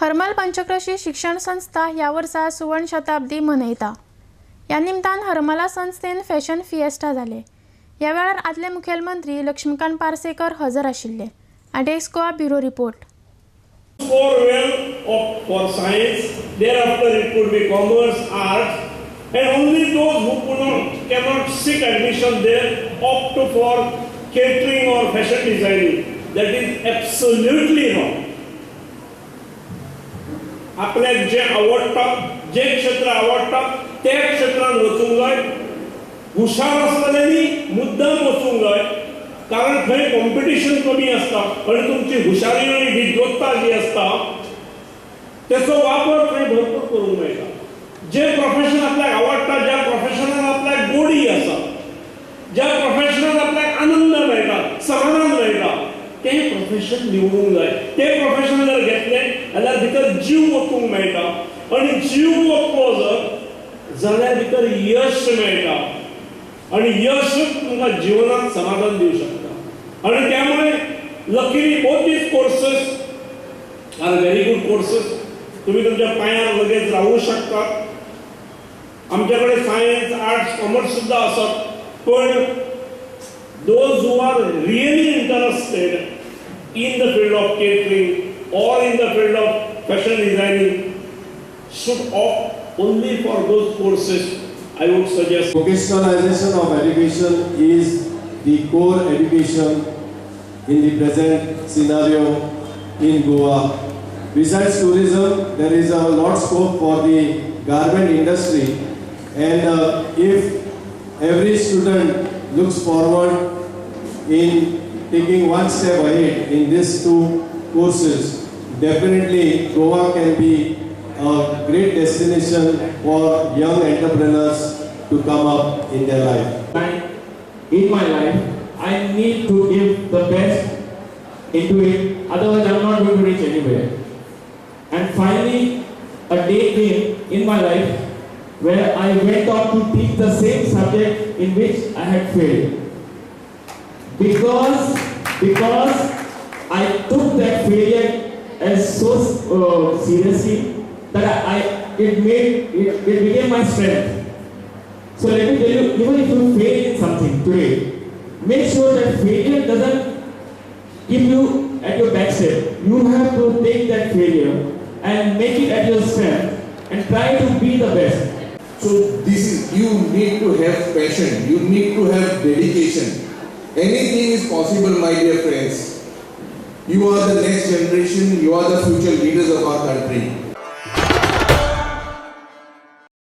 हरमल पंचक्रोशी शिक्षण संस्था ह्या वर्सा सुवर्ण शताब्दी मनयता. ह्या निमतान हरमला संस्थेन फॅशन फिएस्टा जाले. ह्या वेळार आदले मुखेलमंत्री लक्ष्मीकांत पार्सेकर हजर आशिल्ले. Desk Goa bureau report. Score well for science, thereafter it could be commerce, arts, and only those who cannot seek admission there opt for catering or fashion designing. That is absolutely wrong. आपल्याक जें आवडटा, जें क्षेत्र आवडटा त्या क्षेत्रान वचूंक जाय. हुशार आसतल्यांनी मुद्दाम वचूंक जाय, कारण थंय कॉम्पिटिशन कमी आसता आनी तुमची हुशारी आनी विद्वत्ता जी आसता तेचो वापर थंय भरपूर करूंक मेळटा. जें प्रोफेशन आपल्याक आवडटा, ज्या प्रोफेशनान आपल्याक गोडी आसा, ज्या प्रोफेशनान आपल्याक आनंद मेळटा, समाधान मेळटा, तें प्रोफेशन निवडूंक जाय. तें प्रोफेशन जर घेतलें जाल्यार भितर जीव ओतूंक मेळटा आनी जीव ओतलो जर जाल्यार भितर यश मेळटा आनी यश तुमकां जिवनात समाधान दिवं शकता. आनी त्यामुळे luckily both these courses are very good courses. तुम्ही तुमच्या पांयार लगेच राहू शकता. आमच्याकडे सायन्स, आर्ट्स, कॉमर्स सुद्धा आसत, पण those who are really interested in the field of catering or in the field of fashion designing should opt only for those courses, I would suggest. Vocationalization of education is the core education in the present scenario in Goa. Besides tourism, there is a lot scope for the garment industry, and if every student looks forward in taking one step ahead in these two courses, definitely Goa can be a great destination for young entrepreneurs to come up in their life. In my life, I need to give the best into it, otherwise I'm not going to reach anywhere. And finally, a day came in my life where I went on to teach the same subject in which I had failed. Because I took that failure as so seriously that it became my strength. So let me tell you, even if you fail in something today, make sure that failure doesn't keep you at your back step. You have to take that failure and make it at your strength and try to be the best. So this is, you need to have passion, you need to have dedication. Anything is possible, my dear friends. You are the next generation, you are the future leaders of our country.